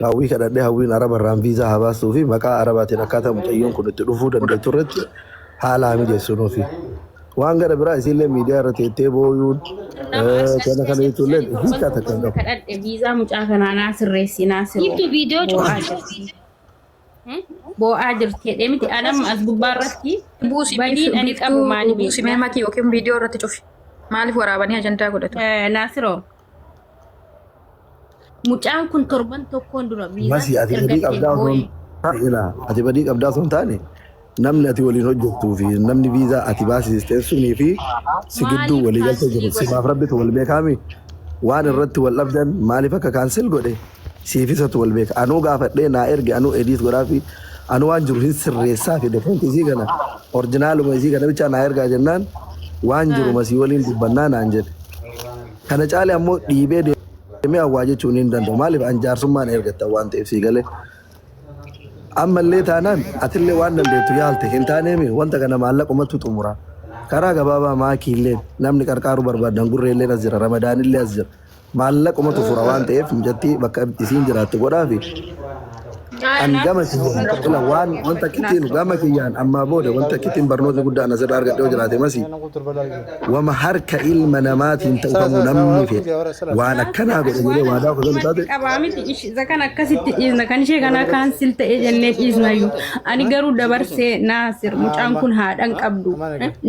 Hawwii kadhadhee Hawwiin Araba irraan viizaa haa baastuu fi maqaa Arabaatiin akkaataa mucayyoon kun itti dhufuu dandeettu irratti haala haa mijeessu nuufi. Waan gara biraa isiillee miidiyaa irra teettee booyuun Nama as as kana kana keessatti jechuullee ani torban hiikaa tokko takka hin dura qabu. kadhadhe viizaa mucaa kanaa naa sirreessi naa siroo Biiftuu viidiyoo boo'aa cufi. jirti. Boo'aa jirti jedhee miti anamma as gubbaa irratti Buusi badiin ani qabu biiftuu maali buusi mee beekna. makii yookiin viidiyoo irratti cufi. Maaliif waraabanii ajandaa godhatu? Naasiroo mucaan kun torban tokkoon dura viizaa Masi ati badii ergattee qabdaa osoo boo'ee. hin ilaa ati badii qabdaa osoo hin taane namni ati waliin hojjettuu fi namni viizaa ati baasiste sunii fi si gidduu Maaliif walii galtee cancel jiru godhe? simaaf rabbitu wal beekaami waan irratti wal dhabdan maaliif akka cancel godhe siif isatu wal beeka anuu gaafadhee naa erge anuu ediit godhaa fi anuu waan jiru hin sirreessaa fi dokumenti isii kana orjinaaluma isii kana bichaa naa ergaa jennaan waan jiru masii waliin dubbannaa naan jedhe. Kana caale ammoo dhiibee deemee awwaa jechuun hin danda'u. Maaliif an jaarsummaan ergatta waan ta'eef sii galee. Ammallee taanaan atillee waan dandeettu yaalte hin taaneemi wanta kana maallaqumatu xumura. Karaa gabaabaa maakiillee namni qarqaaruu barbaadan gurreelleen as jira ramadaanillee as jira. Maallaqumatu fura waan ta'eef mucattii bakka isiin jiraattu godhaafi An gama kiyyaan ila waan wanta kittiin gama kiyyaan ammaa booda wanta kittiin barnootni guddaan asirraa argadhe yoo jiraate masi wama harka ilma namaatiin ta'u kamuu namni fedhe waan akkanaa godhe jedhee waadaa osoo galu taate Qabaa miti isa kan akkasitti dhiisna kan ishee kanaa cancel ta'e jennee dhiisnayyuu ani garuu dabarsee Naasir mucaan kun haadhan qabdu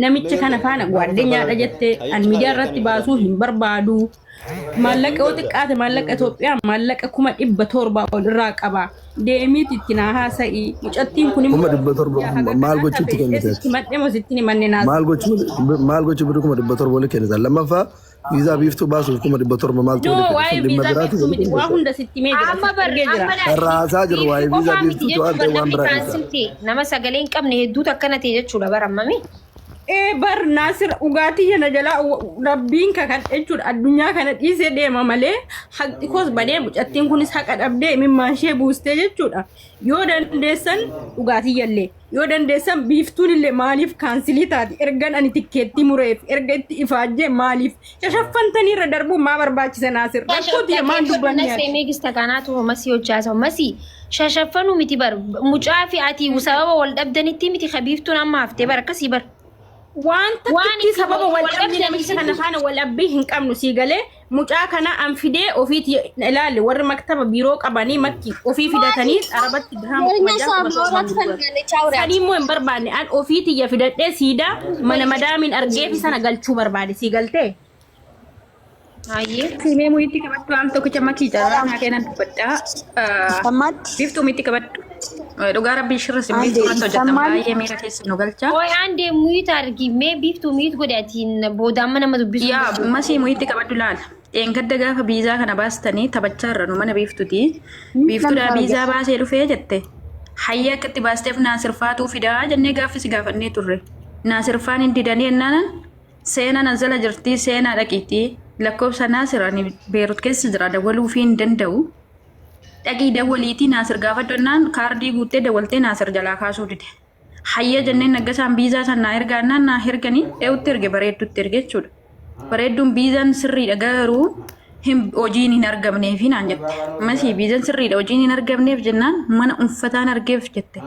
namicha kana faana gwaaddenyaadha jettee an miidiyaa irratti baasuu hin barbaadu. Maallaqa yoo xiqqaate maallaqa Itoophiyaa maallaqa 700,000 ol irraa qaba. Deemiiti itti naa haasa'i. Mucattiin kun immoo 700,000 maal gochuutti kennite sitti himadhe moo sitti hin himanne naas. Maal gochuu birrii 700,000 wali kennitan? Lammaffaa, viizaa biiftuu baasuuf 700,000 maaltu No wali kenna? waa'ee Sun dhimma viizaa biraati biiftuu miti wali waa hunda sitti himee jira Amma sitti bar ergee jira. amma laal Irraa haasaa jirru biiftuu waa'ee viizaa qofaa miti biiftuutu waan jechuudha ta'e waan namni biraa dhiisa. cancel ta'e nama sagalee hin qabne hedduutu akkana ta'e jechuudha bara ammami. Ee bar Naasir dhugaatii kana jalaa rabbiin kakadhe jechuudha addunyaa kana dhiisee deema malee haqni koos badee mucattiin kunis haqa dhabdee imimmaan ishee buustee jechuudha. Yoo dandeessan dhugaatii yallee yoo dandeessan biiftuun illee maaliif cancel taati ergan ani tikkeettii mureef erga itti ifaajjee maaliif shashaffantanii irra darbuun maa barbaachisa Naasir rakkoo tiyya maan dubbanne ati. Meegista kanaatu masii hojjaasa masii shashaffanuu miti bar mucaa fi ati sababa wal dhabdanitti miti ka biiftuun amma haftee bar akkasii bar. Waan Waan takkitti itti sababa wal wal dhabni dhabdanii namicha kana faana wal dhabbii hin qabnu sii galee mucaa kana an fidee ofiiti ilaali warri maktaba biiroo qabanii makki ofii fidatanii arabatti dirhama 6,000 7,000 gurguran. Sanii immoo hin barbaanne an ofiiti ya fidadhee siidaa mana madaamiin argeefi sana galchuu barbaade sii galtee. Hayyee. Simee muyitti qabadhu al tokkicha makii carraa naa kennan dubbadhaa. Sammaatti. Biiftuu mitti qabadhu. Dhugaa rabbii shirra sin Ande biiftuu irratti hojjettan sammaan baay'ee miira keessa nu galcha. Ooy aandee mute argi mee biiftuu mute godhe atiin booda amma nama dubbisuu Yaa danda'u. masii muyitti qabadhu laala. Dheengadda gaafa biizaa kana baastanii taphachaa irra nu mana biiftuti. Biiftuudhaa biizaa baasee dhufee jette. Hayya akka itti baasteef naasirfaatuu fidaa jennee gaaffis gaafannee turre. Naasirfaan hin didanii ennaanan Seenaan as jala jirti seenaa dhaqiitii lakkoofsa Naasir ani Beerut keessa jira dawwaluufii hin danda'u. Dhaqii dawwaliitii Naasir gaafadhu jennaan kaardii guuttee dawwaltee Naasir jalaa kaasuu dide. Hayya jenneen naggasaan biizaa san naa ergaa jennaan naa erganii eewutti erge bareeddutti erge jechuudha. Bareedduun biizaan sirriidha garuu hin hojiin hin argamneefi naan jette. Masii biizaan sirriidha hojiin hin argamneef jennaan mana uffataan argeef jette.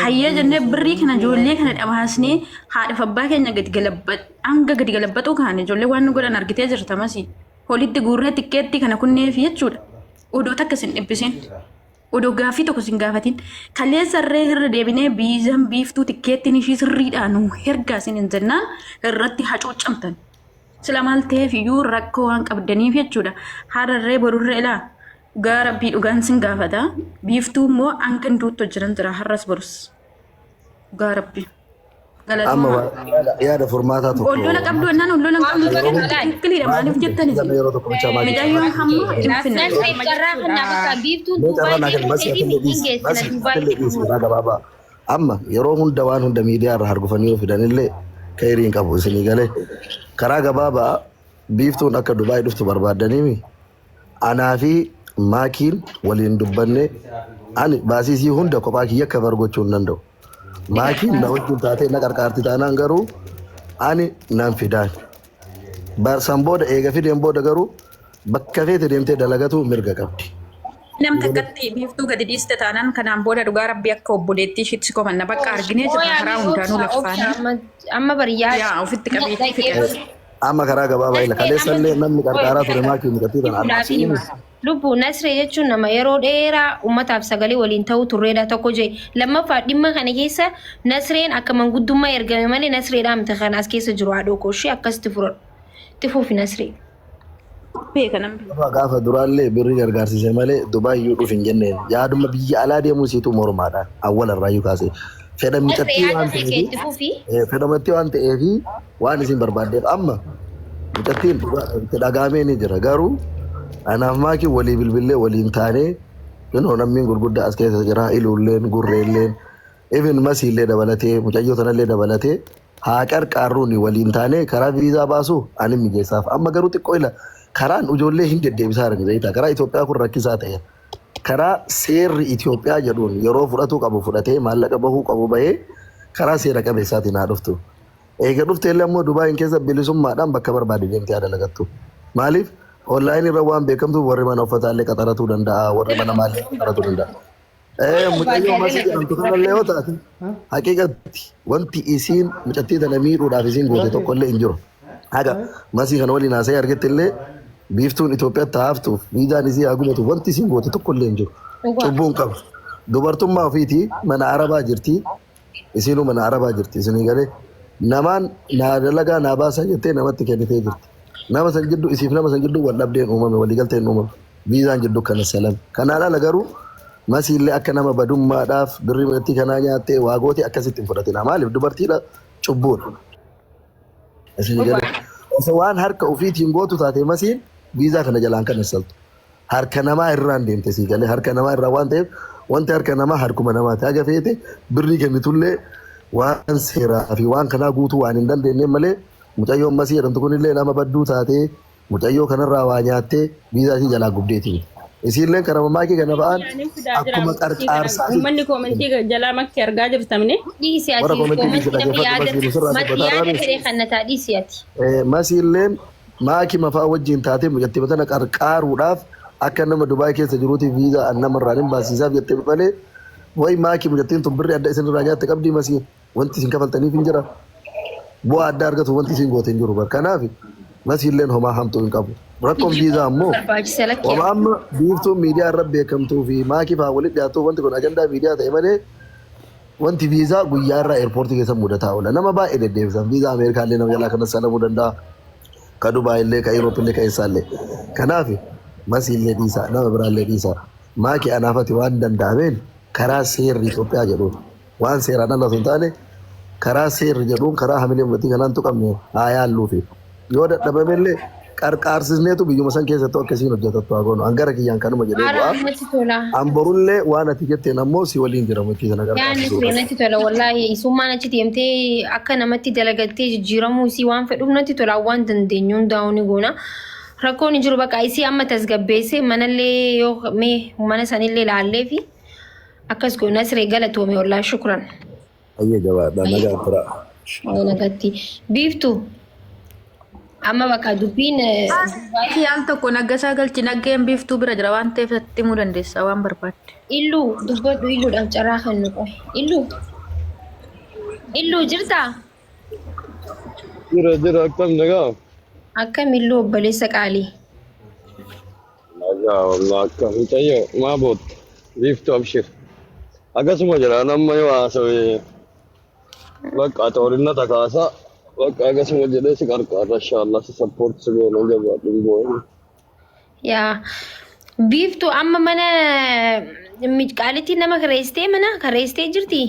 Hayya jennee birrii kana ijoollee kana dhamaasnee haadhaaf abbaa keenya gadi galabba hanga gadi galabbaxuu kaane ijoollee waan nu godhan argitee jirta masii. Holitti guurree tikkeettii kana kunneefi jechuudha. Odoo takka sin dhiphisin. Odoo gaaffii tokko sin gaafatin. Kaleessa irree irra deebinee biizaan biiftuu tikkeettiin ishii sirriidhaa nu hergaa sin hin jennaan irratti hacuuccamtan. Sila maal ta'eef iyyuu rakkoo waan qabdaniif jechuudha. Har'arree borurree ilaa dhugaa rabbii dhugaan sin gaafata. Biiftuu immoo hanga duutti hojjetan jira har'as borus. Dhugaa rabbii. Amma Galatooma. yaada furmaataa tokko Ollola qabdu ennaan ollola hin qabdu yeroo hunda tikkiliidha maaliif jettan isin? yeroo tokko bichaa maal jecha Midhaayyoon hamma hin Naasir finne. Nan ta'e carraa kanaa bakka biiftuun Mee Duubaay carraa naa kenni deemuu masii feetii atillee hin dhiisi geessina masii Duubaay. atillee dhiisi karaa gabaabaa amma yeroo hunda waan hunda miidiyaa irra hargufanii yoo fidanillee kayrii hin qabu isinii galee karaa gabaabaa biiftuun akka Dubaay dhuftu barbaaddaniimi anaa fi maakiin waliin dubbanne ani baasii isii hunda kophaa kiyya cover gochuu hin danda'u. Maakiin na wajjin taatee na qarqaarti taanaan garuu ani nan fidaan. San booda eega fideen booda garuu bakka feete deemtee dalagatu mirga qabdi. Nam takkatti biiftuu gadi dhiiste taanaan kanaan booda dhugaa rabbii akka obboleettii ishiitti si komanna bakka arginee jirra karaa hundaanuu laffaanii. Amma bari yaa Yaa ofitti qabeetti fixe. Amma karaa gabaabaa ila kaleessallee namni qarqaaraa ture maakii mucattii tana arrabsiini. Lubbuu Nasree jechuun nama yeroo dheeraa uummataaf sagalee waliin ta'uu turreedha tokko jee. Lammaffaa dhimma kana keessa Nasreen akka manguddummaa ergame malee Nasreedhaa miti kan as keessa jiru haadhoo koo ishee akkasitti fudhadhu. Itti fufi Nasree. Beeka namni. Gaafa duraallee birrii gargaarsise malee Dubaay iyyuu dhuf hin jenneen. Yaaduma biyya alaa deemuu siitu mormaadha. Awwala irraa iyyuu kaasee. Fedha Nasree mucattii yaada waan kee ta'eef itti fufi. Fedha mucattii waan ta'eef waan isin barbaaddeef amma mucattiin itti dhagaamee ni jira. Garuu anaaf maakiin walii bilbillee waliin taanee kunoo namni gurguddaa as keessa jira. Iluulleen, gurreelleen, even masiillee dabalatee mucayyoo tanallee dabalatee haa qarqaarruun waliin taanee karaa viizaa baasu ani mijeessaaf. Amma garuu xiqqoo ila karaan ijoollee hin deddeebisaa jiran beektaa. Karaa Itoophiyaa kun rakkisaa ta'e. Karaa seerri Itoophiyaa jedhuun yeroo fudhatuu qabu fudhatee maallaqa bahuu qabu bahee karaa seera qabeessaatiin haa dhuftu. Eega dhufte illee ammoo Dubaayin keessa bilisummaadhaan bakka barbaade deemtee haa dalagattu. Maaliif onlaayinii irra waan beekamtuuf warri mana uffataa illee qaxaratuu danda'a, warri mana maalii qaxaratuu danda'a. Mucayyoo masii jedhamtu kanallee yoo taate haqiiqatti wanti isiin mucattii tana miidhuudhaaf isiin goote tokko illee hin jiru. Haga masii kana waliin haasa'ee argetti illee biiftuun Itoophiyaatti haa haftuuf viizaan isii haa gubatu wanti isiin goote tokko illee hin jiru. Cubbuu hin qabu. Dubartummaa ofiitii mana Arabaa jirti. Isiinuu mana Arabaa jirti isinii galee namaan naa dalagaa naa baasaa jettee namatti kennitee jirti. Nama san jidduu isiif nama san jidduu wal dhabdeen uumame waliigalteen uumame viizaan jidduu kana salam. Kanaan ala garuu masiillee akka nama badummaadhaaf birrii mucattii kanaa nyaattee waa goote akkasitti hin fudhatina. Maaliif dubartiidha cubbuudha. Isinii galee osoo waan harka ofiitiin gootu taate masiin viizaa kana jalaan kan assaltu. Harka namaa irraan deemte sii galee harka namaa irraa waan ta'eef wanti harka namaa harkuma namaati. Haga feete birrii kennitullee waan seeraa fi waan kanaa guutuu waan hin dandeenye malee mucayyoon masii jedhamtu kunillee nama badduu taatee mucayyoo kanarraa waa nyaattee viizaa isii jalaa gubdeeti. Isiilleen karama maakii kana ba'an Ani fidaa jira akkuma murtii kana. qarqaarsaa Uummanni koomentii jalaa makkii argaa jirtamne. Dhiisi warra ati koomentii koomentii dhiisi namni dhaggeeffadhu yaada masiin sirraa mati dubbataa yaada irraa fedhe kan na taa dhiisi ati. Masiilleen maakii mafaa wajjin taatee mucattii tana qarqaaruudhaaf akka nama Dubaay keessa jiruuti viizaa an namarraa hin baasisaaf jettee malee wayi maakii mucattiin tun birri adda isin irraa nyaatte qabdii masii wanti isin kafaltaniif hin jira. Bu'aa addaa argatu wanti isin goote hin jiru bar. Kanaaf masiilleen homaa hamtuu hin qabu. Rakkoon viizaa ammoo Barbaachisa lakkee. Wama amma biiftuun miidiyaa irra beekamtuu fi maakii fa'aa walitti dhiyaatu wanti kun ajandaa miidiyaa ta'e malee wanti viizaa guyyaa irraa eerpoortii keessa mudataa oola. Nama baay'ee deddeebisan. Viizaa Ameerikaa illee nama jalaa kanas salamuu danda'a. Ka Dubaay illee, ka Yuuroop illee, ka eessaa illee. Kanaaf masii illee dhiisaa, nama biraa illee dhiisaa. Maakii anaafati waan danda'ameen karaa seerri Itoophiyaa jedhuun waan seeraan ala osoo hin taane karaa seerri jedhuun karaa hamilee uummatii kanaan tuqamne haa yaalluufi. Yoo dadhabame illee qarqaarsisneetu biyyuma san keessattuu akkasiin hojjetattu haa goonu. An gara kiyyaan kanuma jedhee Haara bu'aa. natti tola. An borullee waan ati jetteen ammoo si waliin jira murtii sana Yaadni qarqaarsisuu ture irratti. natti tola wallaahi isummaan achi deemtee akka namatti dalagattee jijjiiramuu isii waan fedhuuf natti tola waan dandeenyu hundaa'uu ni goona. Rakkoon hin jiru bakka isii amma tasgabbeessee manallee yoo mee mana sanillee laallee fi akkas goona siree galatoome wallaahi shukran. Ayyee jabaadha nagaa tura. Nagatti biiftu amma bakka dubbiin Yaal tokko naggasaa galchi naggeen biiftuu bira jira waan ta'eef itti himuu dandeessa waan barbaadde. Illuu dubbadhu illuudhaaf carraa kan nu qabe. Illuu illuu jirtaa? Jira jira akkam nagaa? Akkam illuu obboleessa qaalii. Nagaa wallah akkam mucayyoo maa bootta? Biiftuu abshir. Akkasuma jira namma yoo haasawe bakka xoorinna takaasa bakka akkasuma jedhee si qarqaarra inshallah si support si goona jabaadhu hin boo'in. Yaa biiftuu amma mana qaalitti nama kireessitee mana kireessitee jirti?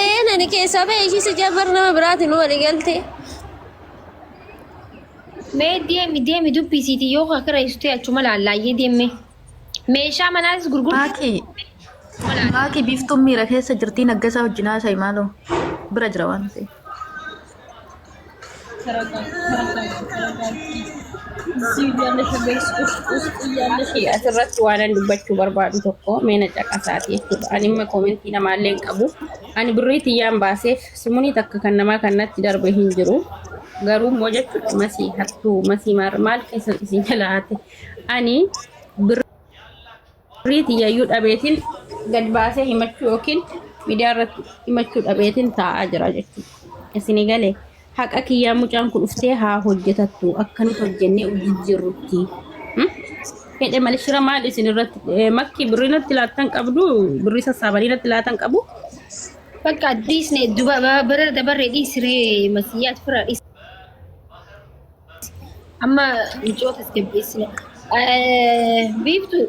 Ee nani keessaa ba'e ishii si jabbar nama biraatiin walii galte. Mee deemi deemi dubbisiiti yoo ka kireessitee achuma laallaayee deemme. Meeshaa manaas gurgurtu. Maakii maakii biiftuun miira keessa jirtii naggasaa wajjin haasa'i maaloo bira jira waan ta'eef. Asirratti waan ani dubbachuu barbaadu tokko meena caqasaati jechuudha. Ani imma koomentii namaallee hin qabu. Ani birrii tiyyaan baaseef simunii takka kan namaa kan natti darbe hin jiru. Garuu immoo jechuudha masii hattuu masii maal keessa isin jala haate. Ani birrii Birrii tiyyayyuu dhabeetiin gad baasee himachuu yookiin miidiyaa irratti himachuu dhabeetiin taa'aa jira jechuudha. Isinii galee haqa kiyyaa mucaan kun dhuftee haa hojjetattu akka nuti hojjennee jijjiirrutti. Fedhe malee shira maal isin irratti makki birrii natti laattan qabdu birrii sassaabanii natti laatan qabu. Bakka dhiisne duba bara dabarree dhiisiree masiyyaat fira dhiis. Amma micoota tasgabbeessina. Biiftuu.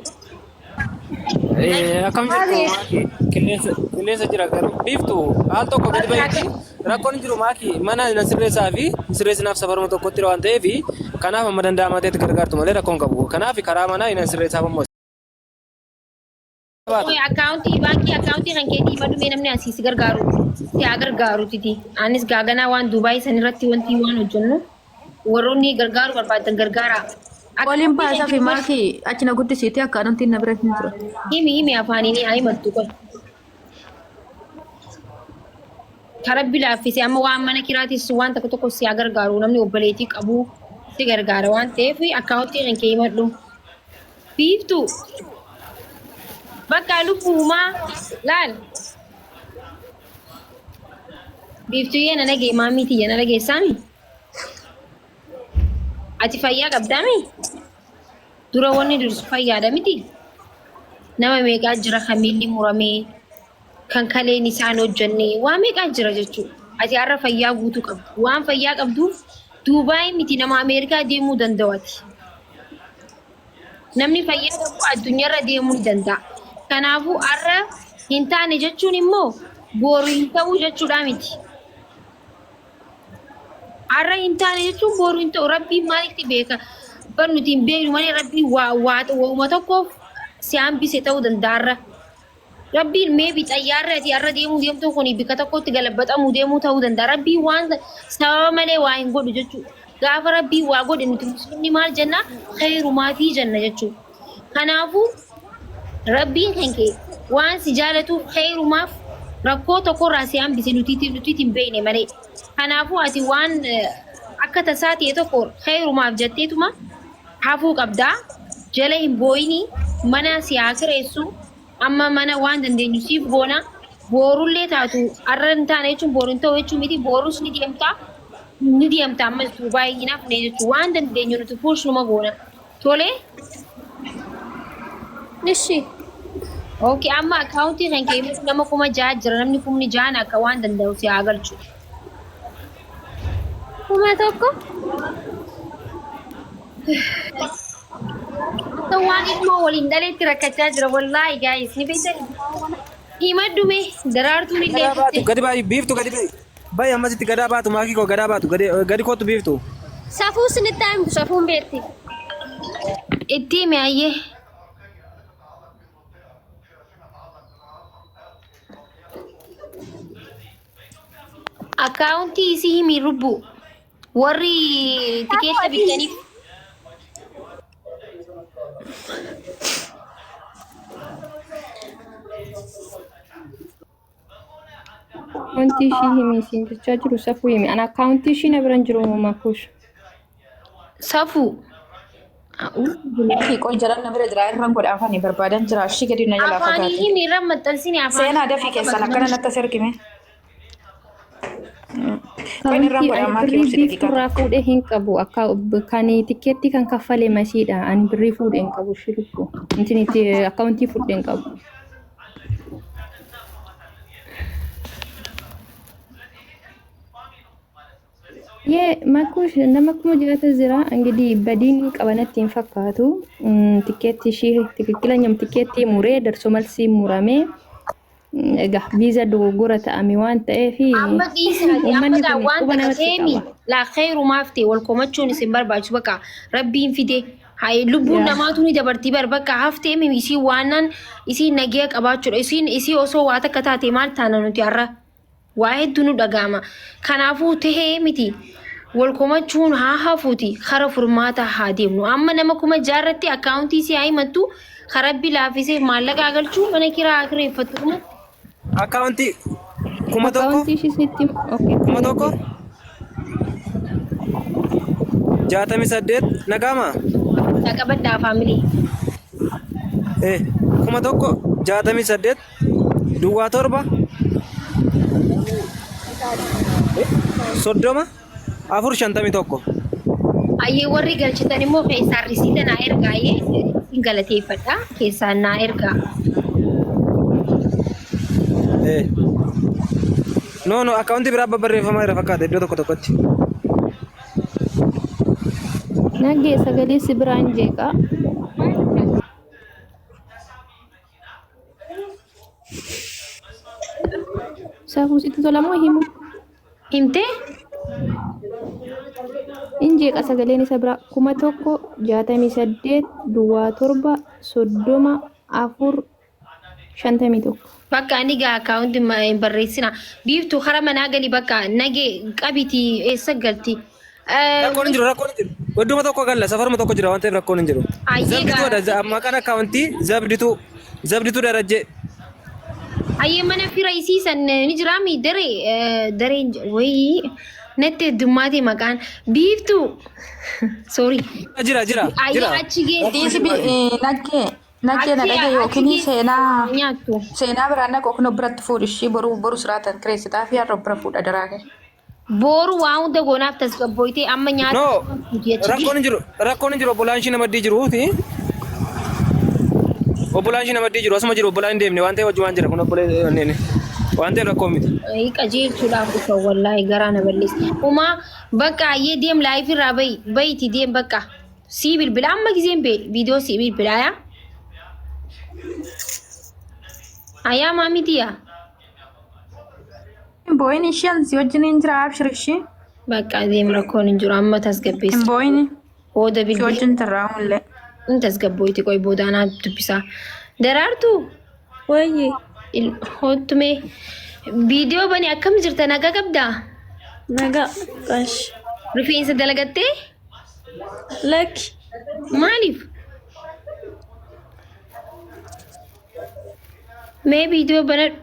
Akkam jirtu maaki? Qilleensa qilleensa jira garuu biiftu haal tokko gadi bahiiti rakkoon hin jiru maaki mana na sirreessaa fi sirreessinaaf safaruma tokkotti waan ta'eef kanaaf amma danda'amaa ta'etti gargaartu malee rakkoon qabu kanaaf karaa manaa na sirreessaaf ammoo baatu. Akkaawuntii baankii akkaawuntii kan keetii himadhu mee namni asii si gargaaru si haa gargaaru titi. Anis gaaganaa waan Dubaay san irratti wanti waan hojjennu warroonni gargaaru barbaadan gargaaraa. Waliin Akkaawuntii kan baasaa fi kee maakii achi na guddisiite akka anumtiin na bira hin jira. himi himi afaaniin haa himattu qoy. Karabbi laaffise amma waan mana kiraatis waan tokko tokko si haa gargaaru namni obboleettii qabu si gargaara waan ta'eef akkaawuntii kan kee himadhu. Biiftuu bakka lubbuumaa laal. Biiftuyyee na dhagee maamii tiyya na dhageessaami. Ati fayyaa qabdaami? Dura wanni dursu fayyaadha miti. Nama meeqaa jira kan miilli muramee kan kaleen isaan hojjenne waa meeqaa jira jechuudha. Ati har'a fayyaa guutuu qabdu. Waan fayyaa qabduuf Duubaay miti nama Ameerikaa deemuu danda'u ati. Namni fayyaa qabu addunyaarra deemuu ni danda'a. Kanaafuu har'a hin taane jechuun immoo boru hin ta'uu jechuudha miti. Har'a hin taane jechuun boru hin ta'u. Rabbiin maalitti beeka? Bar nuti hin beeknu malee rabbiin waa waa wauma tokkoof si hambise ta'uu danda'a har'a. Rabbiin maybe xayyaarri ati har'a deemuu deemtu kun bikka tokkotti galabbaxamuu deemuu ta'uu danda'a. Rabbiin waan sababa malee waa hin godhu jechuudha. Gaafa rabbiin waa godhe nuti muslimni maal jenna? Khayrumaafii jenna jechuudha. Kanaafuu rabbiin kan kee waan si jaalatuuf khayrumaaf rakkoo tokkorraa si hambise nuti nuti hin beekne malee. Kanaafuu ati waan akka tasaa ta'e tokko khayrumaaf jetteetuma hafuu qabdaa. Jala hin booyini mana si haa kireessu. Amma mana waan dandeenyu siif goona. Boorullee taatu har'a hin taane jechuun boru hin ta'u jechuun miti boorus ni deemta. Ni deemta ammas Duubaay hin hafne jechuun waan dandeenyu nuti push numa goona. Tole. Ishi. Okay amma akkaawuntii kan kee nama 6000 jira namni 6000 akka waan danda'u si haa galchu. 1000. Akka waan ilmoo waliin dhaleetti rakkachaa jira wallaahi gaayis ni beektan. Himadhu mee daraartuun illee Gadaa baatu gadi bayi biiftu gadi bayi. Bayi ammasitti gadaa baatu maakii koo gadaa baatu gadi gadi kootu biiftu. Safuu sinitti haa himtu safuun beekti. Itti himi ayyee. Akkaawuntii isii himi lubbuu. Warri tikeetta bittaniif. Wanti ishii himi isiin jechaa jiru safuu himi. Ani akkaawuntii ishii na bira hin jiru makuush. Safuu. Fi qoy jalaan na bira jira irraan godha afaanii barbaadan jira ishii gadi na jalaa Afaanii fagaate. himi irra maxxansini afaan. Seenaa dafii keessan akkana natti as ergime. Qoy irraan Akkaawuntii godha ani ammaa birrii kiyoobsi biiftuu daqiiqaa irraa tokko. fuudhee hin qabu. Akka kan tikkeettii kan kaffale masiidha. Ani birrii fuudhee hin qabu ishii lubbu. Intin itti akkaawuntii fuudhee hin qabu. Yee makuush nama 6000 jira. Ingidihi badiin qaba natti hin fakkaatu. Tikkeetti ishii tikikkilanyam tikkeettii muree darso malsii muramee egaa viiza dogoggora ta'ame waan ta'eef Amma dhiisaati amma uummanni gaa kun waan quba takka namatti seemi qaba. laa kheyrumaaf ta'e wal komachuun isin barbaachisu bakka rabbiin fide hayi lubbuun Yaa. namaatu ni dabartii bar bakka haftee mimi isii waannan isii nagaya qabaachuudha isiin isii osoo waa takka taate maal taana nuti har'a Waa hedduu nu dhaga'ama. Kanaafuu tahee miti wal komachuun haa hafuuti kara furmaataa haa deemnu. Amma nama 6000 irratti akkaawuntii si haa himattu ka rabbi laaffiseef maallaqa haa galchuu mana kiraa haa kireeffattu dhuma. Akkaawuntii 1000 Akkaawuntii ishii sitti okay. 1000 68 nagaama. Qabadhaa faamilii. 1068 07 30 4 51. Ayyee, warri galchitan immoo keessaan risiita naa ergaa, ayyee isin galateeffadha, keessaan naa ergaa. No, no, akkaawuntii biraa barreeffamaa jira fakkaata iddoo tokko tokkotti. Naggee, sagalee si biraan jeeqaa. Safuu, sitti tola moo himu? Himtee? In jeeqa sagaleen isa biraa. 1068 07 30 4 51. Bakka ani gaa akkaawuntii hin barreessina. Biiftuu, kara manaa gali, bakka nagee qabiti, eessa galti? Rakkoon hin jiru, rakkoon hin jiru. Idduma tokko galla, safaruma tokko jira waan ta'eef rakkoon hin jiru. Ayyee. Zabdituudha, maqaan akkaawuntii Zabdituu, Zabdituu Darajjee. Ayyee, mana fira isiisan ni jiraami, daree dareen wayii natti heddummaate maqaan, Biiftuu, sorry. Jira, jira, Ayyee, jira. achi geessi. Dhiisi, naggee naggee na Achi dhagaye achi yookiin geessi seenaa nyaattu. Seenaa biraan dhaqu kun biratti fuudhi, ishii boru boru siraatan kireessitaa fi har'a bira fuudha daraa kee. Booru waa hunda goonaaf, tasgabbooytee amma nyaata No, fuuti achi rakkoon hin jiru, rakkoon hin jiru, obbolaan ishii namaddii jiruuti. Obbolaan ishii namaddii jiru, asuma jiru, obbolaan hin deemne waan ta'eef wajjumaan jira kun obbolee waan ta'eef rakkoo miti. Ayi, qajeelchuudhaaf dhufa, wallaahi garaa na balleessa. Umaa, bakka ayyee deem, live irraa bayi, bayiti deem, bakka. Sii bilbila amma gizeen bee viidiyoo sii bilbila yaa. Ayaa maamiti yaa. Hin boo'in isheen, si wajjin hin jira, abshir ishee. Bakka deem, rakkoon hin jiru, amma Hin tasgabbeessa. boo'in. Booda Si bilbila. wajjin jirraa hullee. Hin tasgabbooyti, qoy boodaanaa dubbisaa. Daraartuu. Wayyi. Hottumee viidiyoo bani, akkam jirta, nagaa qabdaa? Nagaa. Qash. Rifeensa dalagattee? Lakki. Maaliif? Mee viidiyoo banadhu.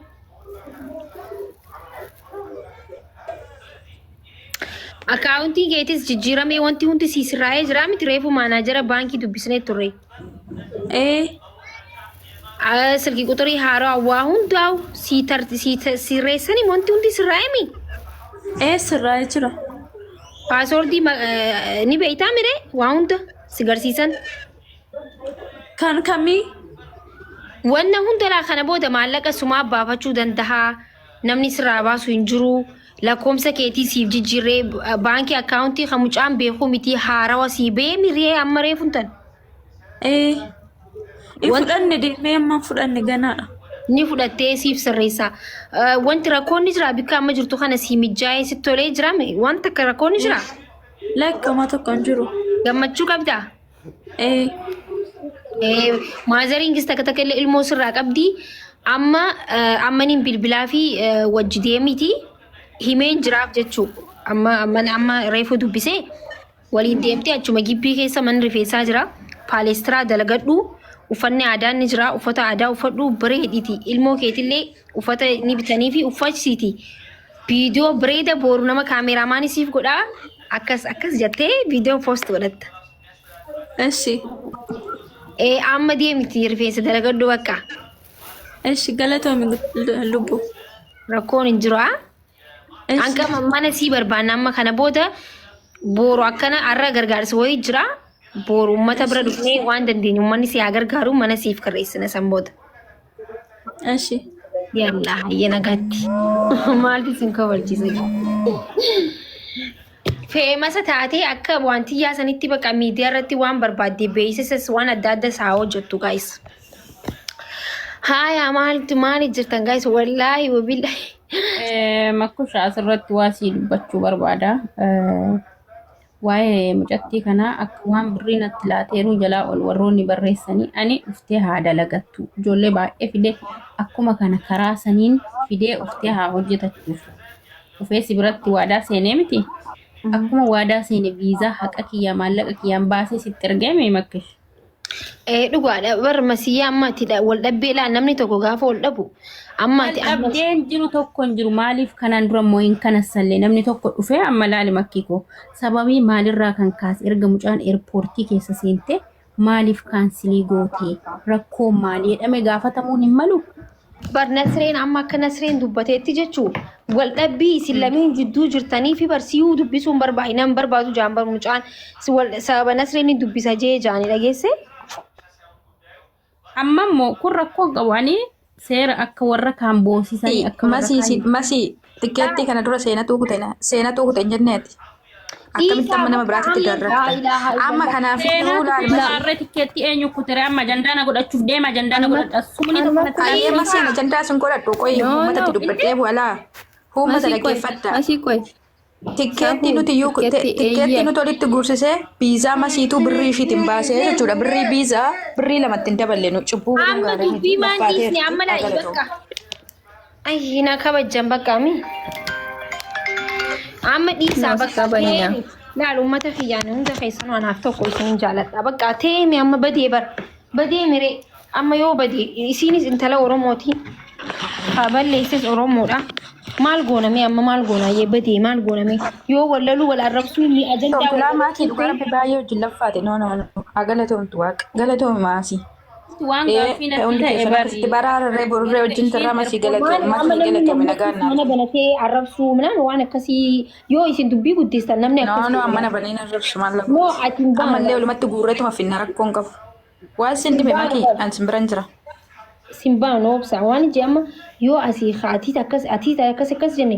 Akkaawuntiin keetis jijjiiramee, wanti hundi sii sirraa'ee jira miti? Reefu maanaajara baankii dubbisnee turre. Ee. Silkii quxurii haaraa waa hundaa'u sii sirreessanii, wanti hundi sirraa'ee mi? Ee, sirraa'ee jira. Passwordii ni beektaa miree, waa hunda si garsiisan. Kan kamii? Wanna hundaraa kana booda maallaqa sumaa baafachuu danda'a. Namni sirraa baasu hin jiru. Lakkoomsa keetii siif jijjiirree, baankii akkaawuntii kan mucaan beekuu miti, haarawa sii bee miree amma reefuun tan. Ee. Hin fudhanne, deemee amma fudhanne ganaadha. Ni fudhattee siif sirreessa. Wanti rakkoon ni jira, bikka amma jirtu kana sii mijaa'ee sitti tolee jira, wanta akka rakkoon ni jira. Lakkama tokko hin jiru. Gammachuu qabdaa? Ee. Maazariin takka takka illee ilmoo sirraa qabdi. Amma ammaniin bilbilaa fi wajji deemiti himeen jiraaf jechuu. Amma amma amma reefu dubbisee waliin deemtee achuma gibbii keessa manni rifeensaa jira. Paalestiraa dalagadhu, uffanni aadaa ni jira, uffata aadaa uffadhu, bareediti, ilmoo keetillee uffata ni bitanii fi uffachisiiti. Viidiyoo bareeda booru nama kaameraamaanii siif godhaa, akkas akkas jettee viidiyoo post godhatta. Eshi. Ee, amma deemiti rifeensa dalagadhu bakka. Eshi, galatoomi lubbu. Rakkoon hin jiru haa. Hanga mana sii barbaanna, amma kana booda booru akkana har'a gargaarsa wayii jira. Booru uummata bira dhufnee waan dandeenyu uummanni si haa gargaaru, mana siif karreessina san booda. Eshi. Yallaa, hayyee, nagaatti. Maaltu isin kabalchiisa? Famous taatee akka wanti yaasanitti bakka miidiyaa irratti waan barbaadde beeksisas waan adda adda isaa hojjettu, guys. Haaya, maaltu maali jirtan, guys? Wallaahi wabillahi. Makkusha, asirratti waa sii dubbachuu barbaada. Waa'ee mucattii kanaa akka waan birrii natti laateeruu jalaa ol warroonni barreessanii, ani uftee haa dalagattu. Ijoollee baay'ee fide, akkuma kana karaa saniin fidee uftee haa hojjetachuuf. Dhufee si biratti waadaa seenee miti. Akkuma waadaa seene viizaa haqa kiyyaa maallaqa kiyyaan baasee sitti ergame, Makkish. Ee, dhugaadha, bar masiyyaa, amma ati wal dhabbeedha, namni tokko gaafa wal dhabu amma ati amma Dhabdeen jiru tokko hin jiru. Maaliif kanaan dura immoo hin kanassallee namni tokko dhufee, amma laali makkii koo, sababii maalirraa kan kaase, erga mucaan eerpoortii keessa seente Maaliif cancel goote? Rakkoon maali jedhame gaafatamuun hin malu? Bar Nasreen amma akka Nasreen dubbateetti jechuu wal dhabbii isin lameen jidduu jirtanii fi barsiyuu dubbisuun barbaadu barbaadu jaan bar mucaan sababa Nasreen ni dubbisa jee jaanii dhageesse. Amma immoo kun rakkoon qabu, ani seera akka warra kaan boosisanii akka warra Masii kaan masii tikkeettii kana dura seenatuu kute, seenatuu kute hin jenneeti. Akkamitti amma nama biraatitti darrafta? Amma kanaaf Seenaa laal kutuu masii. Saarree tikkeettii eenyu kutere? Amma ajandaana godhachuuf deema, ajandaana godhadha. Sumni tokko natti Ayyee, masiin ajandaa sun godhadhu, qoyi, No, uummatatti no. dubbadhee bu'alaa. Uummata Masii qoy, dhaggeeffadha. masii qoy. Tikkeettii nuti iyyuu Tikkeettii tikkeettii eeyyee. nuti walitti guursisee biizaa masiituu birrii ishiitiin baasee jechuudha. Birrii biizaa birrii lamatti hin daballe, nu cubbuu godhuun Amma gaarii miti. dubbii maan dhiisne Laffaateerti. amma laa'i Galatoom. bakka. Ayyi, na kabajjan bakka mi. Amma dhiisaa Naas bakka kabajna. teemi. Laal, uummata kiyyaan hunda keessanuu anaaf tokko, isin jaaladha. Bakka teemi, amma badee bar. Badee miree, amma yoo badee isiinis intala Oromooti. Haa balleesses Oromoodha. Maal gooname amma, maal goonaayyee, badee maal gooname, yoo wallaluu wal arrabsuu ni ajandaa wal Toofilaa maakii dhugaa arrabsuu rabbi baay'ee wajjin laffaate. No, no, no. Haa galatoomtu, waaqa. Galatoomi maasii. Waan Ee, gaaffii natti hundi ta'e keessan bari. akkasitti baraararree borurree wajjin turraa, masii Maal galatoomi. amma Makii namni galatoomi, namni nagaan mana naaf. banatee arrabsuu minaan waan akkasii yoo isin dubbii guddistan namni No, akkas no, godhu. amma na baniin arrabsu maal Moo lakkoofsa. ati hin baanu Ammallee walumatti guurreetuma finna, rakkoon qabu. Waan sin dhibe baanu makii bara. an sin biran jira. Sin baanu, obsa waan ije amma yoo asii atiit akkas, atiit akkas akkas jenne,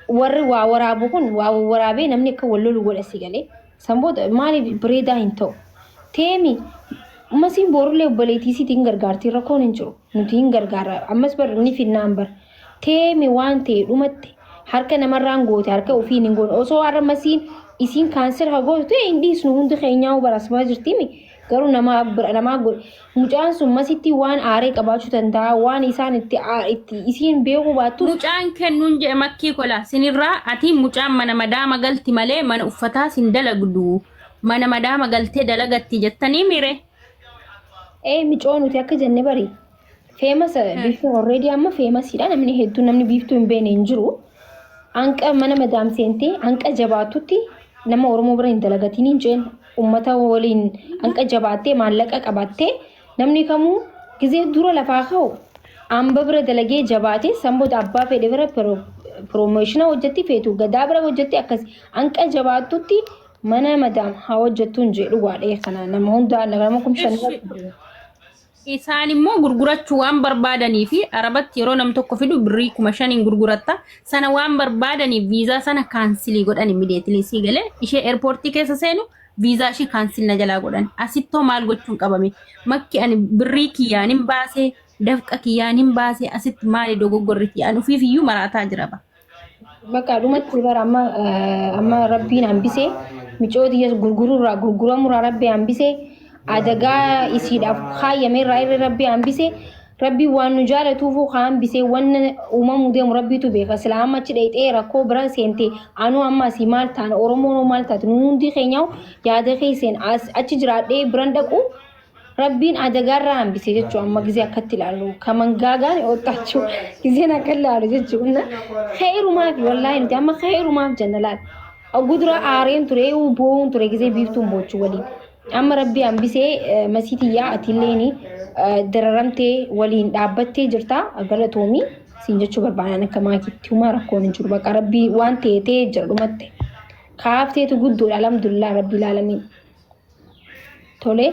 warri waa waraabu kun waa waraabee namni akka wal lolu godha si galee. San booda maaliif bareedaa hin ta'u. Teemi, masiin boorullee obboleettii isiitiin gargaartii, rakkoon hin jiru. Nuti hin gargaara, ammas bar ni finnaan bar. Teemi, waan ta'e dhumatti harka namarraan goote, harka ofiin hin goone. Osoo har'a masiin isiin cancel haa gootu ta'e hin dhiisnu, hundi keenyaa barasmaa jirtimi. Garuu nama bira namaa godhe, mucaan sun masitti waan aaree qabaachuu danda'a, waan isaan itti itti isiin beekuu baattus. Mucaan kennuun jedhe makkii kola sinirraa ati mucaan mana madaama galti malee mana uffataa sin dalagdu, mana madaama galtee dalagatti jettanii mire. Ee, micoo nuti akka jenne bari famous Biiftuun already amma famousiidha, namni hedduun namni Biiftuu hin beekne hin jiru. Hanqa mana madaam seentee hanqa jabaatutti nama Oromoo bira hin dalagatiin hin jeen, ummata waliin hanqa jabaattee maallaqa qabaattee namni kamuu gizee dura lafaa ka'u hamba bira dalagee jabaatee san booda abbaa fedhe bira promotion hojjetti, feetu gadaa bira hojjetti, akkas hanqa jabaattutti mana madaam haa hojjettuun jedhu dhugaadha, kana nama hundaa nama 5000 irratti. Isaan immoo gurgurachuu waan barbaadanii fi Arabatti yeroo nam tokko fidu birrii 5,000 gurguratta. Sana waan barbaadaniif viizaa sana cancel godhan immediately, sii galee? Ishee airportii keessa seenu viizaa ishee cancel na jalaa godhan. Asittoo maal gochuun qabame? Makki, ani birrii kiyyaan hin baasee, dafqa kiyyaan hin baasee, asitti maali dogoggorri kiyyaan? Ofiif iyyuu maraataa jira ba. Bakka dhumatti bara amma amma rabbiin hambisee, micoo tiyya gurguruurraa gurguramurraa rabbi hambisee, adagaa isiidhaaf kaayyame irraa irra rabbi hambisee, rabbi waan nu jaalatuufu hambisee, wanna uumamuu deemu rabbiitu beeka. Silaa amma achi dheexee rakkoo bira seente, anuu amma asii maal taana, Oromoon maal taate, nu hundi keenyaa yaada keesseen achi jiraadhee biran dhaqu rabbiin adagaarraa hambise jechuudha. Amma gisee akkatti ilaallu kamangaagaan ooxxachuu giseen akka ilaalu jechuudha. Khairumaaf, wallaahi nuti amma khairumaaf jenna. Laal, gudura aareen ture, boo'uun ture gisee Biiftuun boochuu waliin. Amma rabbi hambisee, masiitiyyaa atiilleeni dararamtee waliin dhaabbattee jirta, galatoomii siin jechuu barbaadan. Akka maakitti humaa rakkoon hin jiru, bakka rabbi waan ta'e ta'ee jira, dhumatte kaafteetu guddoodha, alhamdulillah rabbi aalamiin tolee.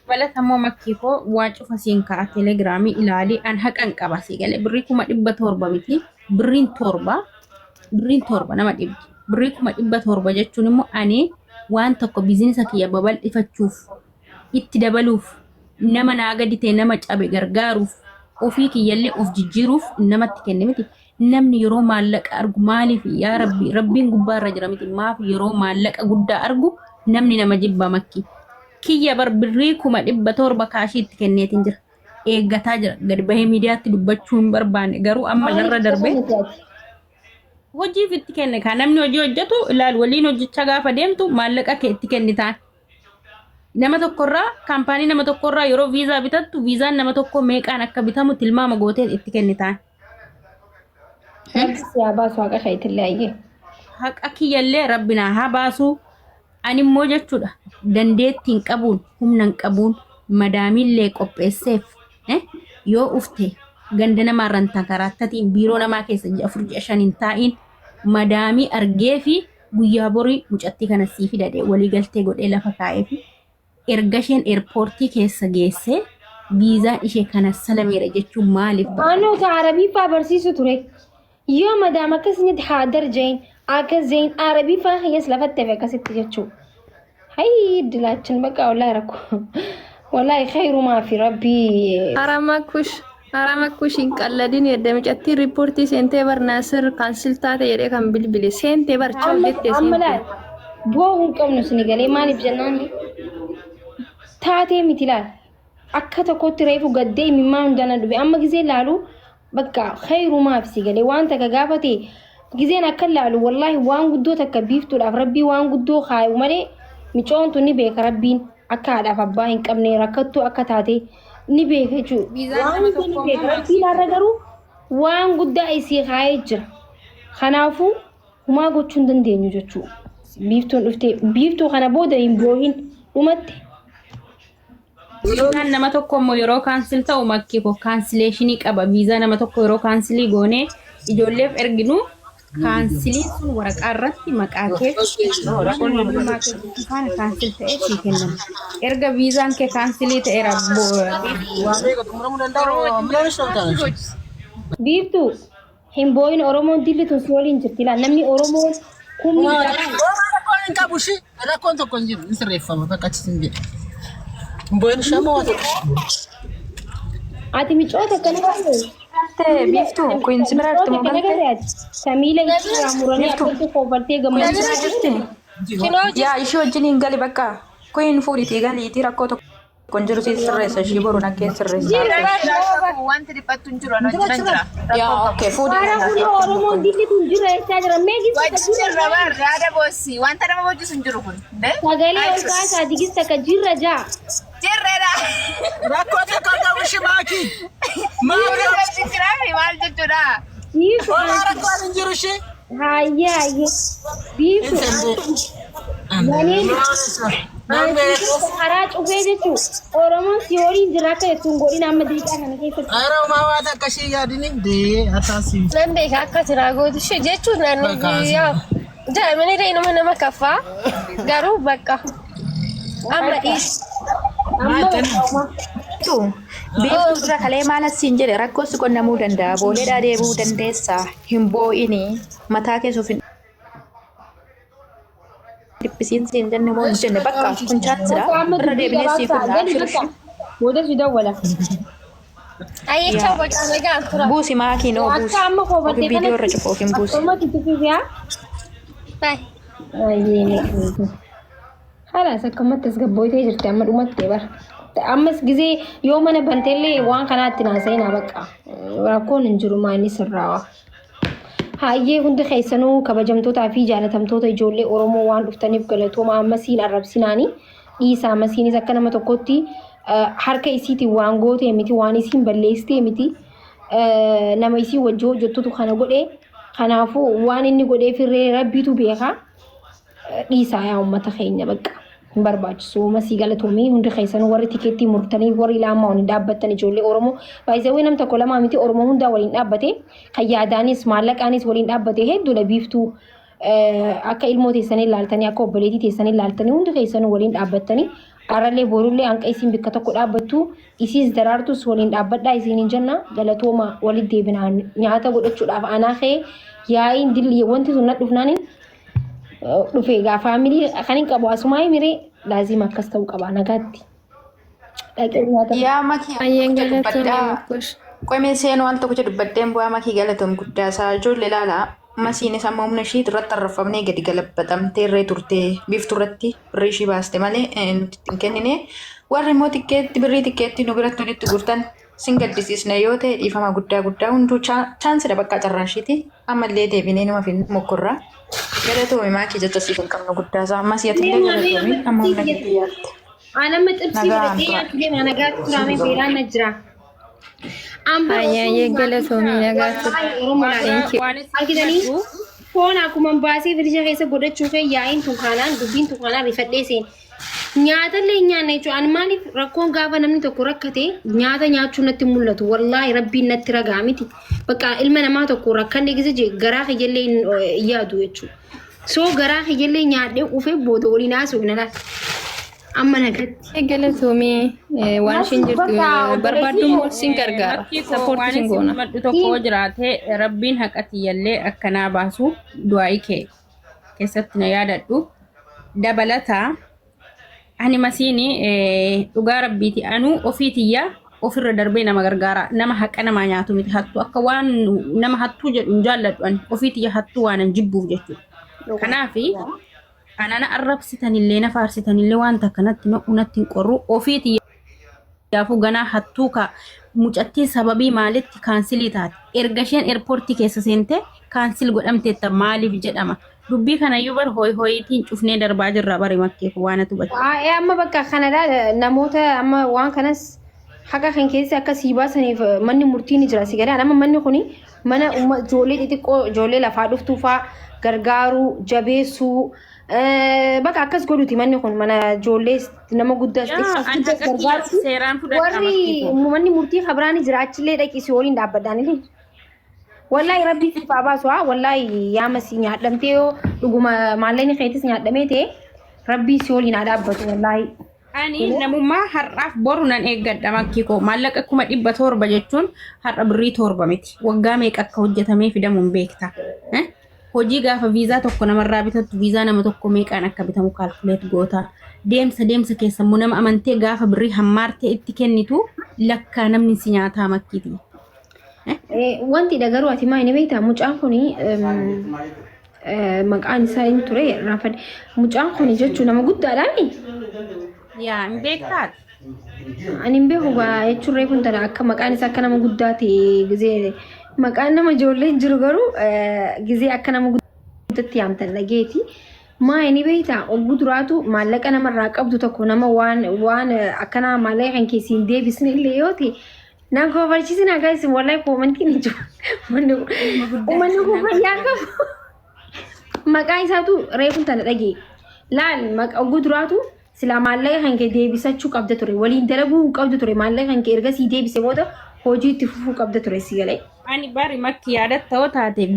Balatamoo makkii koo, waa cufa siin ka'a, Telegramii ilaali, an haqan qaba, sii galee? Birrii 700,000 miti, birriin torba, birriin torba nama dhibdi. Birrii 700,000 jechuun immoo ani waan tokko business kiyya babal'ifachuuf, itti dabaluuf, nama naa gadi ta'e, nama cabe gargaaruuf, ofii kiyyallee of jijjiiruuf namatti kenne miti. Namni yeroo maallaqa argu maaliif, yaa rabbi, rabbiin gubbaarra jira miti, maaf yeroo maallaqa guddaa argu namni nama jibba? Makki kiyya bar birrii 700,000 cashiitti kenneetiin jira. Eeggataa jira. Gadi bahee miidiyaatti dubbachuu hin barbaanne, garuu amma narra darbee hojiif itti kenne. Kan namni hojii hojjetu ilaal, waliin hojjechaa gaafa deemtu maallaqa kee itti kennitaan. Nama tokkorraa, kaampaanii nama tokkorraa yeroo viizaa bitattu, viizaan nama tokko meeqaan akka bitamu tilmaama gooteen itti kennitaan. Rabbi si haa baasu haqa keetillee, ayyee. Haqa kiyyallee rabbi naa haa baasu. Ani immoo jechuudha dandeettiin qabuun humna hin qabuun madaamiillee qopheesseef yoo ufte ganda namaarra hin takaraattatiin biiroo namaa keessa ji'a 4 ji'a 5 hin taa'iin madaamii argee fi guyyaa borii mucattii kana sii fidadhe walii galtee godhee lafa kaa'ee fi erga isheen eerpoortii keessa geessee viizaan ishee kana salameera jechuun maaliif Anoo ta Arabii faa barsiisu ture. Yoo madaam akkas nyaatti haa darjain akkas jain Arabii faa kiyyas lafatti hafe akkasitti jechuu. Hayii dilaachin bakka wallahi rakkoo. Wallahi khayrumaa fi rabbii. Aramakush Aramakush hin qalladin edda micattiin riippoortii seentee bar Naasir cancel taate jedhee kan bilbile seentee bar chaw Amma jettee amma seente. laal boo'uu hin qabnu sini galee maaliif jennaan taatee miti laal akka tokkotti reefu gaddee imimmaan hundana dhufe amma gizee laalu bakka khayrumaaf si galee waan takka gaafate gizeen akka laalu wallaahi waan guddoo takka biiftuudhaaf rabbii waan guddoo kaayu malee micoon tun ni beeka rabbiin akka haadhaaf abbaa hin qabne rakkattuu akka taate ni beeka jechuudha. Viizaan Waan nama hunda ni tokko beeka immoo rabbiin har'a garuu waan guddaa isii kaayee jira. Kanaafuu humaa gochuu hin dandeenyu jechuudha. Biiftuun dhuftee biiftuu kana booda hin boohin dhumatti. Viizaan nama tokko immoo yeroo cancel ta'u makki ko cancellation qaba. Viizaa nama tokko yeroo cancel goonee ijoolleef erginu canceliin sun waraqaa irratti maqaa kee waan eenyummaa kee guutuu faana cancel ta'ee sii kennama. Erga viizaan kee cancel ta'eera Biiftuu hin boohin Oromoon dilli tun si waliin jirti laal namni Oromoon kumni jahaan Rakkoon hin qabu ishee rakkoon tokko hin jiru hin sirreeffama bakka achi hin jedhe. Hin boo'in ishee amma waa tokko. Ati micoota akkana galee Galtee biiftuu kuinsi bira jirti micoota moo akkana galtee? galee ati samiila irraa muranii Biiftuu akkatti koofaltee kuinsi gammachuu bira jirti? Yaa ishee wajjin hin gali bakka kuin fuudhitii galiitii rakkoo tokko hin jiru si sirreessa ishii boru naggee sirreessa. Wanti dhiphattu hin jiru, ani wajjinan jira. Yaa okay fuudhii Faara galaa kun rakkoon tokko Oromoon hin jiru. dilli tun jira jechaa jira mee gis takka Wajjin jira jirra jaa bar yaada boossi. Wanta nama boojisu hin jiru kun. Sagalee ol kaasaa digis takka jirra jaa. Jirreedha. Rakkoo tokko hin qabu ishee maakii. Maakii. Wajjin jiraafi maal jechuudha? Biiftu Homaa rakkoon hin jiru ishee. Hayyee hayyee biiftu Maniin karaa cufee jechuun Oromoon si waliin jira akka jettu hin godhin amma daqiiqaa kana keessatti. Ara homaa waan akka ishee yaadin dee hataasi. Nan beeka akka tiraa gootu ishee jechuun naannoo yaa daa'imni illee inuma nama kaffaa garuu bakka amma dhiis. Amma bakka Biiftuu dura kalee maal asiin jedhe rakkoo si qunnamuu danda'a booleedhaa deebi'uu dandeessa hin boo'ini mataa keessa of hin dhiphisiin siin jenne moo hin jenne bakka kun chaansidha Bakka amma irra dubbii deebinee siif gabaabsaa hin gali bakka booda si dawwala. Ayyechaa bakka nagaan tura. Buusi maakii noo buusi Akka amma ofi koofattee viidiyoo irra kanatti cufa ofiin buusi. akkamatti itti fifiyaa. Bye. Ayyee. Haalaas akkamatti as gabbootee jirti amma dhumattee bara. Ammas gizee yoo mana banteellee waan kanaatti naasa'inaa bakka rakkoon hin jiru maanni sirraawa. Hayyee hundi keessanuu kabajamtootaa fi jaalatamtoota ijoollee Oromoo waan dhuftaniif galatooma ammasiin arrabsinaanii dhiisa ammasiinis akka nama tokkotti harka isiitiin waan gootee miti waan isiin balleessitee miti nama isii wajji hojjettutu kana godhe kanaafuu waan inni godheef irree rabbiitu beeka dhiisaa yaa uummata keenya bakka hin barbaachisu masii galatoomii hundi keessanuu warri tikeettii murtanii warri ilaamaa waliin dhaabbattan ijoollee Oromoo baay'isawwee nam tokko lamaa miti Oromoo hundaa waliin dhaabbate kan yaadaanis maallaqaanis waliin dhaabbate hedduudha biiftuu akka ilmoo teessanii ilaaltanii akka obboleettii teessanii ilaaltanii hundi keessanuu waliin dhaabbattanii arrallee borullee hanqa isiin bikka tokko dhaabbattu isiis daraartus waliin dhaabbadhaa isiin hin jenna galatooma walitti deebinaan nyaata godhachuudhaaf anaa kee yaa'iin dilli wanti sun na dhufnaaniin dhufe egaa faamilii kan hin qabu asumaa himiree laazima akkas ta'uu qaba nagaatti. Dhaqee nyaata. Yaa makii Ayyeen tokkicha galatoomii dubbadhaa. makkush. Qoymee seenuu al tokkicha dubbadheen bu'aa makii galatoom guddaa isaa ijoollee ilaalaa. Masiinis amma humna ishii irratti arrafamnee gadi galabbatamtee irree turte biiftuu irratti birrii ishii baaste malee nuti ittiin kennine. Warri immoo tikkeetti birrii tikkeetti nu biratti walitti gurtan sin gaddisiisna yoo ta'e dhiifama guddaa guddaa hunduu chaansidha bakka carraa ishiiti. Ammallee deebinee numa fi mokkorraa. Galatoomi maakii jecha siif hin qabnu guddaa isaa. Ammas yatillee galatoomi amma humna keetti yaalte. Aan amma xibsii Nagaan godhatee tura. nyaachuu deema nagaatti turaamee beelaan na jira. Aan bara Ayyee osoo galatoomii nagaatti. wallahi Oromoo laala. Thank you. Waan isin Argitanii fudhadhu Foon akkuma baasee firija keessa godhachuu kee yaa'iin tun kaanaan dubbiin tun kaanaan rifadhee seen. Nyaatallee hin nyaanne jechuudha. Ani maaliif rakkoon gaafa namni tokko rakkate nyaata nyaachuu natti hin mul'atu. Wallaahi rabbiin natti ragaa miti. Bakka ilma namaa tokko rakkanne gisa jee garaa kiyyallee hin yaadu jechuudha. So garaa kiyyallee nyaadhee ufee booda waliin haasofna laata. Amma nagatti. Galatoomii waan ishiin jirtu barbaaddu immoo sin gargaara. Makkii koo Sappoortii waan sin isin goona. maddu tokko yoo jiraate rabbiin haqa tiyyallee akkanaa baasu du'aa'ii kee keessatti na yaadadhu. Dabalataa ani masiini dhugaa rabbiiti anuu ofii tiyyaa ofirra darbee nama gargaara. Nama haqa namaa nyaatu miti hattuu akka waan nama hattuu jedhu hin jaalladhu ani ofii tiyya hattuu waan hin jibbuuf jechuudha. Kanaafi anana arrabsitanillee na faarsitanillee wanta akkanatti natti hin qorru ofii tiyyaafuu ganaa hattuu ka mucattiin sababii maalitti cancel taate erga isheen airportii keessa seente cancel godhamteetta maaliif jedhama dubbii kanayyuu bar hooyi hooyiitiin cufnee darbaa jirra bari makkee waan ati hubate. Waa'ee amma bakka kanadha namoota amma waan kanas haqa kan keessa akka sii baasaniif manni murtii ni jira si galee amma manni kuni mana ijoollee xixiqqoo ijoollee lafaa dhuftuu faa gargaaruu jabeessuu bakka akkas godhuti manni kun mana ijoollee nama guddaas Yaa xiqqaas an guddaas haqa kiyya gargaaruuti seeraan fudhadha warri makkee koo. manni murtii kabiraani jira achillee dhaqisi waliin dhaabbadhaan. Wallahi rabbi siif haa baasu haa wallahi yaa masii nyaadhamtee yoo dhuguma maallaqni keetis nyaadhamee ta'e rabbii si waliin haa dhaabbatu wallahi. Ani namummaa har'aaf boru nan eeggadha makkii koo maallaqa 700,000 jechuun har'a birrii 7 miti waggaa meeqa akka hojjetamee fidamu hin beekta. Hojii gaafa viizaa tokko namarraa bitattu viizaa nama tokko meeqaan akka bitamu calculate goota. Deemsa deemsa keessa immoo nama amantee gaafa birrii hammaartee itti kennitu lakkaa namni si nyaataa makkiiti. Wanti dha garuu ati maa inni beektaa mucaan kuni maqaan isaa hin ture raafadhe mucaan kuni jechuun nama guddaadhaani. Yaa hin beektaati. Ani hin beeku gaa jechuun reefuun tana akka maqaan isaa akka nama guddaa ta'e gizee maqaan nama ijoollee hin jiru garuu gizee akka nama guddatti yaamtan dhageeti. Maa inni beektaa ogguu duraatu maallaqa namarraa qabdu tokko nama waan waan akkanaa maallaqa kan keessi hin deebisne illee yoo ta'e nan kofalchiisin hagaa isin wallahi commentiin hin jiru. Uummanni kun fayyaa qabu. Maqaa isaatu reefuun tana dhagee. Laal ogguu duraatu silaa maallaqa kan kee deebisachuu qabda ture. Waliin dalaguu qabdu ture. Maallaqa kan kee erga sii deebise booda hojii itti fufuu qabda ture si galee. Ani bari makki yaadatta yoo taate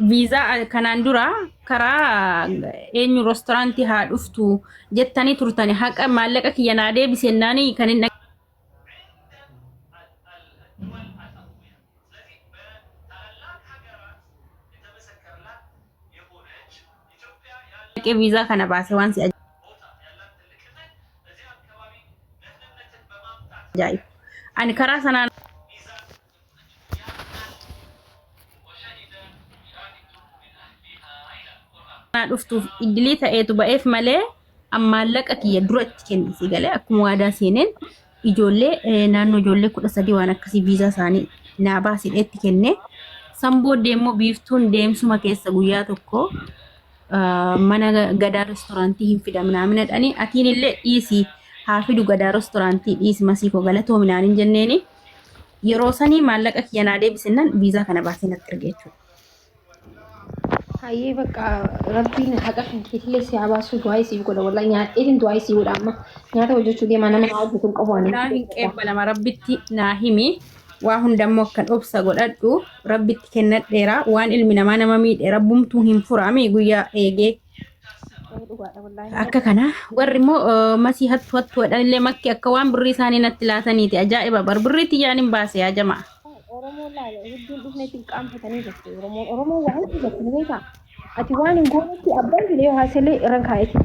viizaa kanaan dura karaa eenyu restaurantii haa dhuftu jettanii turtani haqa maallaqa kiyya naa deebisennaanii kan hin dhaqee viizaa kana baase waan si ajaa'ibu. Ani karaa sanaan dhuftuuf iddilii ta'eetu ba'eef malee maallaqa kiyya dura itti kennisi galee akkuma waadaa seeneen ijoollee naannoo ijoollee 13 waan akkasii viizaa isaanii naa baasidhee itti kenne. San booddee immoo biiftuun deemsuma keessa guyyaa tokko mana gadaa restaurantii hin fidamnaa dhanii atiin illee dhiisi haa fidu gadaa restaurantii dhiisi masii koo galatoominaan hin jenneeni yeroo sanii maallaqa kiyya naa deebisinnaan viizaa kana baasee natti erge jechuudha. Hayyee bakka rabbiin haqa kan keetillee si haa baasu du'aa isiif godha wallahi nyaadheetiin du'aa isii godha amma nyaata hojjechuu deemaa nama naa hojjetu hin qabu ani. Naa hin qeebbalama rabbitti naa himi waa hundammoo akkan obsa godhadhu rabbitti kennadheera waan ilmi namaa nama miidhe rabbumtuu hin furaami guyyaa eegee akka kana warri immoo masii hattu hattu jedhanillee makki akka waan birrii isaanii natti laataniiti ajaa'iba bar birrii tiyyaan hin baase yaa jamaa. Oromoon laala hedduun dhufneetti hin qaanfatanii jirti Oromoon Oromoon waa hedduu jirti ni beekaa. Ati waan hin goonetti abbaan fedhe yoo haasalee irran kaa'eeti.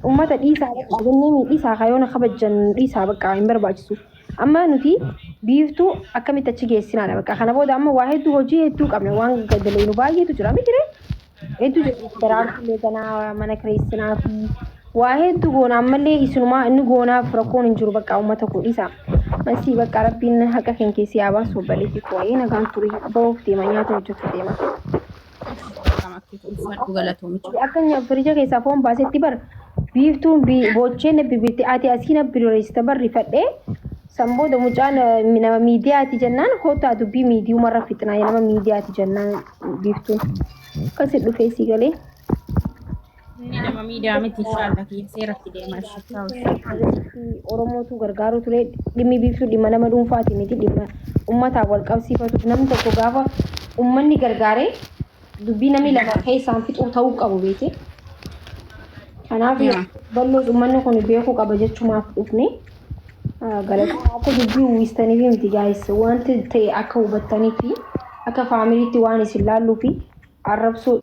Uummata dhiisaa bakka jennee dhiisaa kayoona kabajjan dhiisaa bakka hin barbaachisu. Amma nuti biiftuu akkamitti achi geessinaadha bakka kana booda amma waa hedduu hojii hedduu qabna waan dalagnu baay'eetu jira miti ree. Hedduu jira daraartuu ganaa mana kireessinaa fi waa hedduu goona ammallee isinumaa inni goonaaf rakkoon hin jiru bakka uummata koo dhiisaa. Masii bakka rabbiin haqa kan keessi yaa baasu obboleetti koo waa'ee nagaan ture bahuuf deema nyaata hojjetu deema. Ulfaadhu galatoomicha. Akka firija keessaa foon baasetti bar biiftuun boochee na bibirte ati asii na biroreessita bar rifadhee San booda mucaan nama miidiyaati jennaan kottaa dubbii miidiyumarra fixnaa nama miidiyaati jennaan biiftuun. Akkasi dhufee si galee. Inni nama miidiyaa miti inshallah kiyya seeratti deema inshallah. Oromootu gargaaru ture dhimmi biiftuu dhimma nama dhuunfaati miti dhimma uummataan wal qabsiifatu namni tokko gaafa uummanni gargaaree dubbii namni lama keessaan fixuu ta'uu qabu beekte. Kanaaf bal'oos uummanni kun beekuu qaba jechumaaf dhufne. Galatoomaa akka dubbii uwwistaniif miti gaayis wanti ta'e akka hubattanii fi akka faamiliitti waan isin laalluu fi arrabsoo.